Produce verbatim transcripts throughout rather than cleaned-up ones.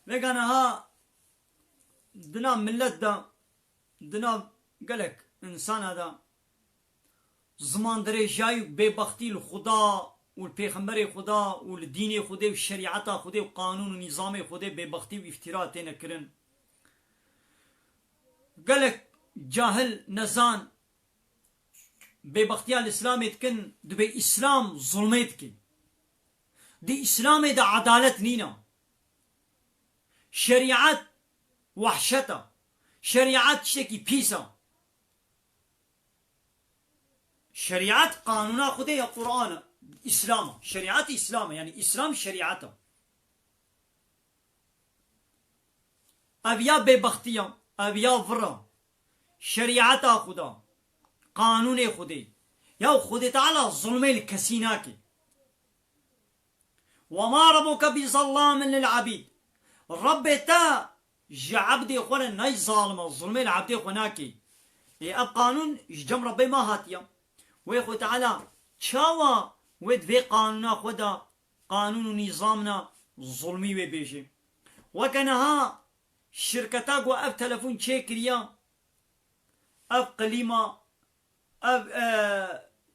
Vêga niha di nav milet de, di nav gelek insana de zimandirêjiyayî û bêbextî li Xuda û li Pêxemberê Xuda û li dînê Xwedê û şerîeta Xwedê û qanûn û nîzamê Xwedê bêbextî û îftîra têne kirin. Gelek cahil, nezan, bêbextiya li Îslamê dikin, dibê Îslam zulmê dike. Di Îslamê de edalet nîne. Şerîet wehşet e. Şerîet tiştekî pîs e. Şerîet qanûna Xwedê ya Qur'an e. Îslam e. Şerîet Îslam e. Yanî Îslam şerîet e. Ev ya bêbextiya, ev ya vira. Şerîeta Xuda, qanûnê Xwedê. Ya Xwedê Teala zulmê li kesî nake. وما ربك بظلام للعبيد. Rebbê te ji ebdê xwe re nayê zalim e, zulmê li ebdê xwe nake. Ê ev qanûn ji cem Rebbê me hatiye. Wê Xwedê Teala çawa wê di vê qanûna xwe de, qanûn û nîzamna zulmî wê bêje? Weke niha şirketa ku ev telefon çêkiriya, ev qilîma, ev, e,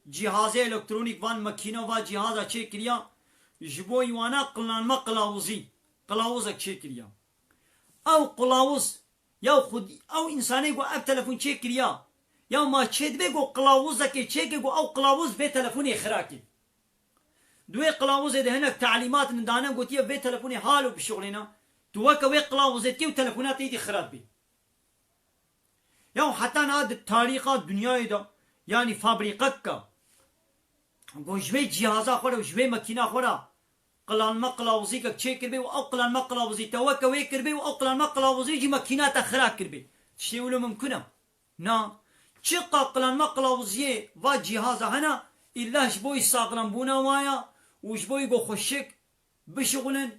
cîhazê elektronîk, van makîna, va cîhaza çêkiriya, ji bo wana qilanme qilawuzî, qilawuzek çêkiriya. Ew qilawuz, ya xwedî, ew însanê ku ev telefon çêkiriya, ya ma çêdibe ku qilawuzekê çêke ku ew qilawuz vê telefonê xira ke. Di wê qilawuzê de hinek talîmat dane, gotiye vê telefonê halo bişuxulêne, tu weke wê qilawuzê dikê û telefona te êdî xira dibê. Ya heta niha di tarîxa dinyayê de, yanî fabrîqek ke, ku ji vê cîhaza xwe re û ji vê makîna xwe re qilanme qilawuzîkek çêkiribê û ew qilanme qilawuzî te weke wê kiribê û ew qilanme qilawuzî jî makîna te xira kiribê. Tiştê wilo mimkun e? Na. Çiqa qilanme qilawuziyê va cîhaza hene, îlla ji bo saxlambûna wa ya û ji bo ku xweşik bişixulin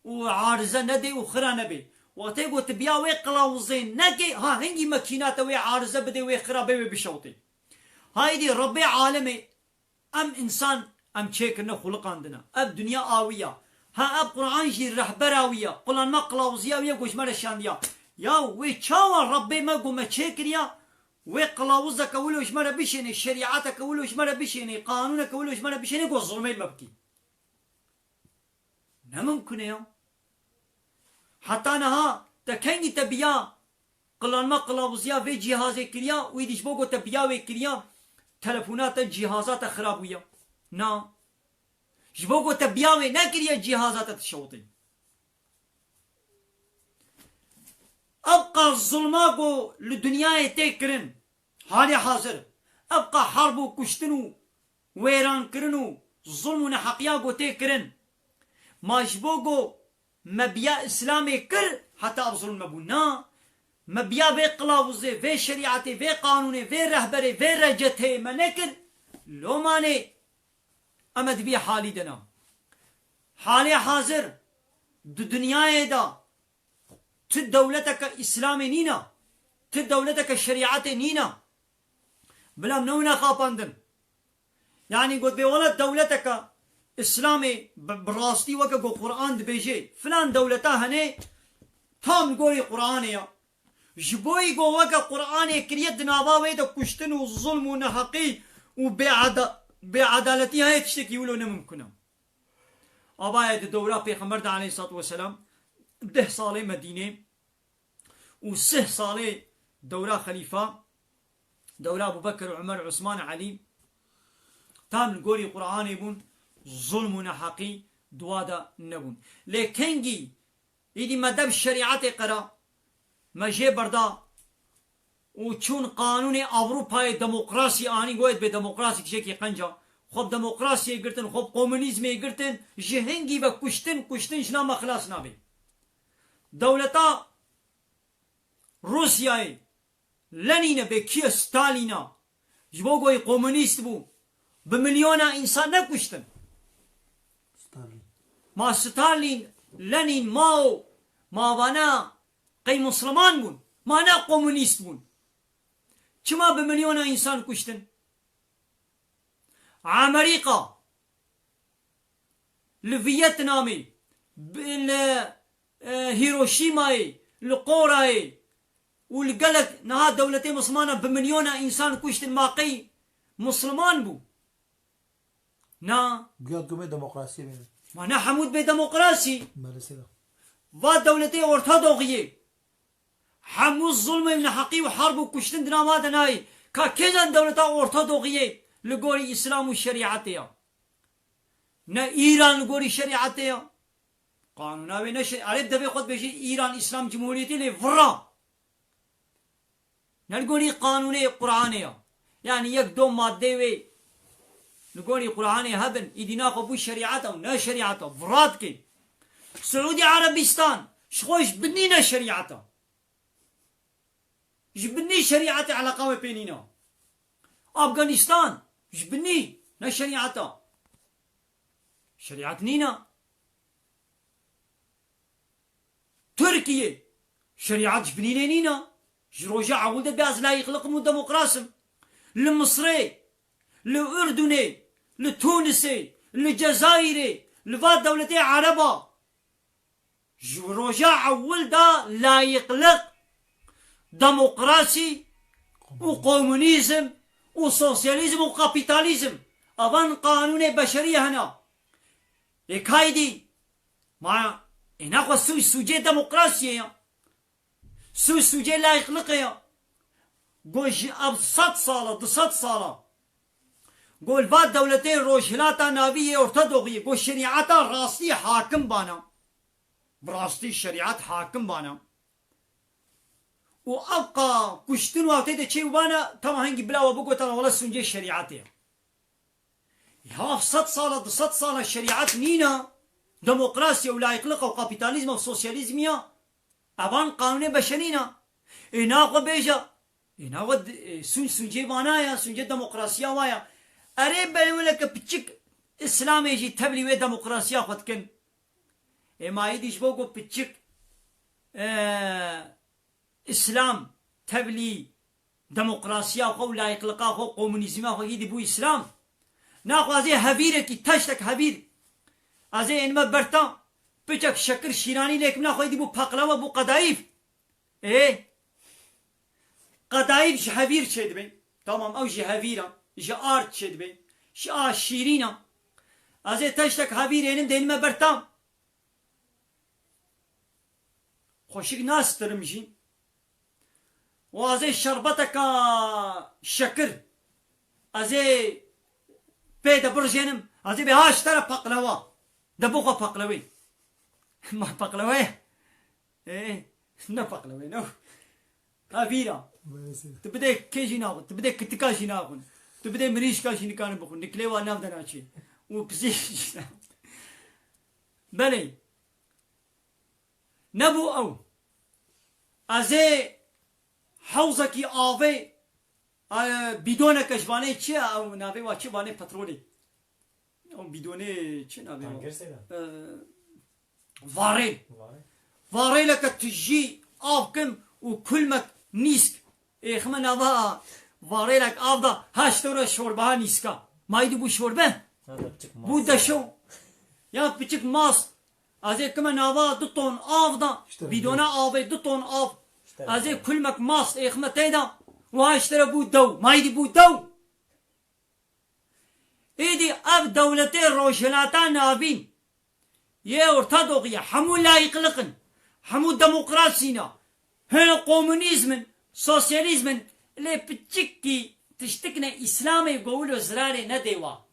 û arize nedê û xira nebê. Wextê ku tu biya wê qilawuzê nekê, ha hingî makîna te wê arize bidê, wê xira bê, wê bişewtê. Haydî Rebbê alemê, em însan, em çêkirine xuliqandine. Ev dinya a wî ya. Ha ev Quran jî rehbera wî ya. Qilanme qilawuziya wî ya ku ji me re şandiya. Ya wê çawa Rebbê me ku me çêkiriya, wê qilawuzeke wilo ji me re bişênê, şerîeteke wilo ji me re bişênê, qanûneke wilo ji me re bişênê ku zulmê me bikî? Ne mimkun e ya. Heta niha te kengî te biya qilanme qilavuziya vê cîhazê kiriya û îdî ji bo ku te biya wê kiriya, telefona te, cîhaza te xira bûya? Na. Ji bo ku te biya wê nekiriye, cîhaza te dişewitê. Ev qas zulma ku li dinyayê tê kirin, halê hazir, ev qas herb û kuştin û wêrankirin û zulm û neheqiya ku tê kirin, ma ji bo ku me biya Îslamê kir, heta ev zulm nebû. Na, me biya vê qilavuzê, vê şerîetê, vê qanûnê, vê rehberê, vê receteyê me nekir, lomanê em ê di vî halî de ne. Halê hazir di dinyayê de ti dewleteke Îslamê nîne, ti dewleteke şerîetê nîne. Bila em newine xapandin. Yanî got bê wele dewleteke Îslamê bi, bi rastî weke ku Quran dibêje, filan dewleta hene tam li gorî Quranê ya. Ji bo yî ku weke Quranê kiriye, di nava wê de kuştin û zulm û neheqî û bêeda-, bêedaletî heye, tiştekî wilo ne mimkun e. Ava ye di dewra Pêxember de aleyhissalatu vesselam, deh salê Medînê û sih salê dewra xelîfa, dewra Ebû Bekir, Umer, Usman, Elî, tam li gorî Quranê bûn, zulm û neheqî di wa de nebûn. Lê kengî îdî me de bi şerîetê qera, me jê berda û çûn qanûnê Ewropayê, demokrasî anî, goyê dibê demokrasî tiştekî qenc e. Xwe bi demokrasiyê girtin, xwe bi komunîzmê girtin, ji hingî ve kuştin, kuştin ji nav me xilas nabe. Dewleta Rûsyayê, Lenîne bê, kî ye? Stalîna. Ji bo ku wî komunîst bû, bi milyona însan nekuştin. Stalin. Ma Stalin, Lenîn, Mao, ma vana qey musliman bûn? Ma ne komunîst bûn? Çima bi milyona însan kuştin? Amerîka, li Vietnamê, bi-, li, e, Hiroşîmayê, li Qorayê û li gelek niha dewletê Mislimana bi milyona însan kuştin, ma qey Misliman bû? Na. Guya dibê demokrasiyê bê. Ma ne hemû dibê demokrasî. Maalesef. Va dewletê Orta Doğiyê. Hemû zulmê û neheqî û herb û kuştin di nava de nayê. Ka kêjan dewleta Orta Doğiyê li gorî Îslam û şerîetê ya? Ne Îran li gorî şerîetê ya. Qanûna wê ne şer-, erê devê xwe dibêjî Îran Îslam Cumhuriyetî lê vira. Ne li gorî qanûnê Qur'anê ya. Yani yek do maddeyê wê li gorî Qur'anê hebin, îdî naxwe bû şerîeta û ne şerîeta. Vira dike. Siûdî Erebistan ji xwe ji binî ne şerîeta. Ji binî şerîetê eleqa wê pê nîna. Afganistan ji binî ne şerîeta. Şerîet nîna. Tirkiye şerîet ji binî nê nîna. Ji roja ewil de bê ez layîqliq im û demokras im. Li Misrê, li Urdunê, li Tunisê, li Cezayirê, li va dewletê Ereba. Ji roja ewil de layîqliq, demokrasî û komunîzm û sosyalîzm û kapîtalîzm. Evan qanûnê beşerî hene. Ê kaydî, ma ê naxwe sûc sûcê demokrasiyê ya. Sûc sûcê layîqliqê ya. Go ji ev sed sala, du sed sala. Go li va dewletê Rojhilata Navî yê Orta Doğiyê, go şerîeta rastî hakim bana. Bi rastî şerîet hakim bana. Û ev qa kuştin û ew tê de çê û bana, tema hingî bila we bigotana wele sûcê şerîetê ya. Ya sed sala, du sed sala şerîet nîna, demokrasiya û layîqliqa û kapîtalîzma û sosyalîzmiya, evan qanûnê beşerî nîna. Ê naxwe bêje, ê naxwe d-, ê sûc sûcê vana ya, sûcê demokrasiya wa ya. Erê belê wele ke piçik Îslamê jî tevlî wê demokrasiya xwe dikin. Ê ma êdî ji bo ku piçik, e, Îslam tevlî demokrasiya xwe û layîqliqa xwe û komunîzma xwe yî dibû Îslam. Naxwazê hevîrekî, teştek hevîr. Ez ê ênime berta, piçek şekir şîranî lêkim naxwe yî dibû peqlewe bû qedayîf. Ê, qedayîf ji hevîr çêdibe. Tamam, ew ji hevîr e, ji ard çêdibe. Ji a şîrîn e. Ez ê teştek hevîr ênim dênime berta. Xweşik nastirim jî. Û ez ê şerbeteka şekir, ez ê pê de birjênim, ez ê bê ha ji te re peqlewa. De bixwe peqlewê. Ma peqlewe ye? Ê, ne peqlewê, ne. Ha vîra. Maalesef. Tu bidê kê jî naxwin, tu bidê kitika jî naxwin. Tu bidê mirîşka jî nikarin bixwin. Niklê wa nav de naçê. Û pisî jî naxwin. Belê. Nebû ew. Ez ê hewzekî avê, e, bîdoneke ji vanê çi ye? Ew navê wa çi? Vanê petrolê. Ew bîdonê çi navê wa? Tanker sê de. E, varê. Varê. Varêleke tijî av kim û kulmek nîsk. Êxime nava varêlek av da, ha ji te re şorbeha nîska. Ma êdî bû şorbe? Bû deşo. Ya piçik mast. Ez ê kime nava du ton av da, bîdona avê du ton av. Ez ê kulmek mast êxime tê da. Û ha ji te re bû dew. Ma êdî bû dew. Êdî ev dewletê Rojhilata Navîn yê Orta Doğuya hemû layîqliq in, hemû demokrasî ne, hin komunîzm in, sosyalîzm in, lê piçikî tiştik ne Îslamê go wilo zirarê nedê wa.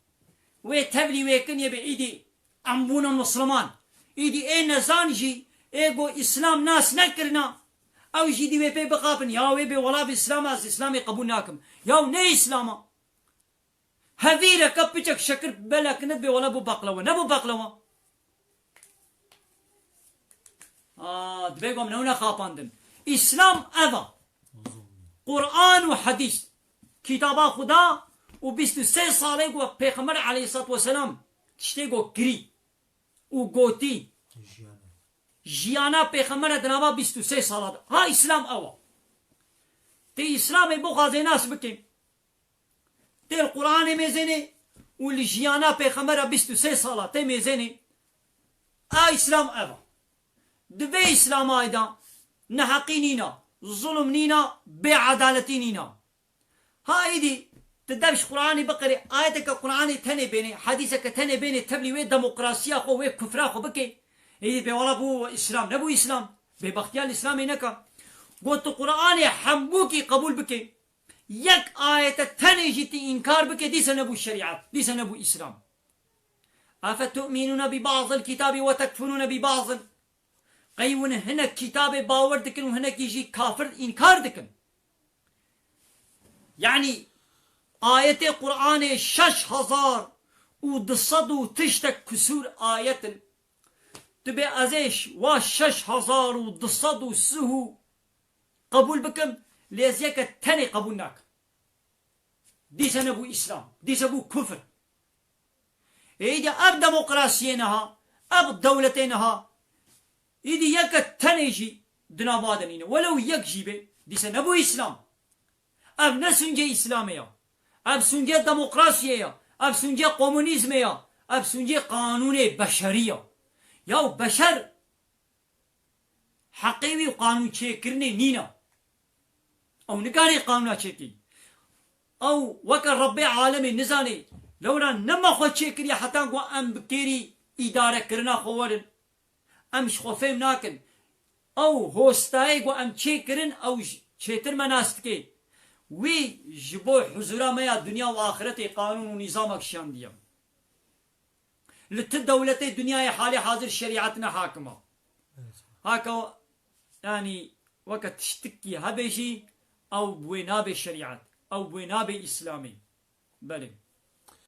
Wê tevlî wê kin yê bê îdî em bûne Misliman. Îdî ê nezan jî, ê go Îslam nas nekirina, ew jî dî wê pê bixapin, ya wê bê wela bi Îslam, ez Îslamê qebûl nakim. Ya ne Îslam a. Hevîreke piçek şekir belek nidibê wele bû beqlewe. Nebû beqlewe. Aa, dibê ku em newne xapandin. Îslam ev a. Quran û hedîs. Kitaba Xuda û bîst û sê salê ku Pêxember aleyhissalatu vesselam tiştê ku kirî û gotî. Jiyana. Jiyana Pêxember e di nava bîst û sê sala de. Ha Îslam ew a. Tê Îslamê bixwazê nas bikê. Tê li Quranê mêzênê û li jiyana Pêxembera bîst û sê sala tê mêzênê. A Îslam ev a. Di vê Îslamay de neheqî nîna, zulm nîna, bêedaletî nîna. Ha êdî tu dev ji Qur'anê biqirê, ayeteke Qur'anê tenê bênê, hedîseke tenê bênê, tevlî wê demokrasiya xwe, wê kufra xwe bikê. Êdî bê wela bû Îslam, nebû Îslam. Bêbextiya li Îslamê neka. Got tu Qur'anê hemûkî qebûl bikê. Yek ayete tenê jî tu înkar bikê, dîse nebû şerîet, dîse nebû Îslam. Efetu'minûne bi ba'zil kitâbi ve tekfurûne bi ba'zin. Qey hûn hinek kitabê bawer dikin û hinekî jî kafir înkar dikin. Yanî ayetê Qur'anê şeş hezar û du sed û tiştek kusûr ayet in. Tu bê ez ê ş-, wa şeş hezar û du sed û sih û qebûl bikim, lê ez yeke tenê qebûl nakim. Dîse nebû Îslam, dîse bû kufr. Êdî ev demokrasiyê niha, ev dewletê niha, êdî yeke tenê jî di nava de nîne. Welew yek jî bê, dîse nebû Îslam. Ev ne sûncê Îslamê ya. Ev sûncê demokrasiyê ya. Ev sûncê komunîzmê ya. Ev sûncê qanûnê beşerî ya. Yaw beşer heqê wî qanûn çêkirinê nîne. Ew nikarê qanûna çêkî. Ew weke Rebbê alemê nizanê. Lewra ne me xwe çêkiriye heta ku em bi kêrî îdarekirina xwe werin. Em ji xwe fêm nakin. Ew hostayê ku em çêkirin, ew j-, çêtir me nas dike. Wî ji bo huzura me ya dinya û axiretê qanûn û nîzamek şiyandiye. Li ti dewletê dinyayê halê hazir şerîet ne hakim e. Haka, yanî, weke tiştikî hebe jî, ew bi wê nabe şerîet, ew bi wê nabe Îslamê. Belê.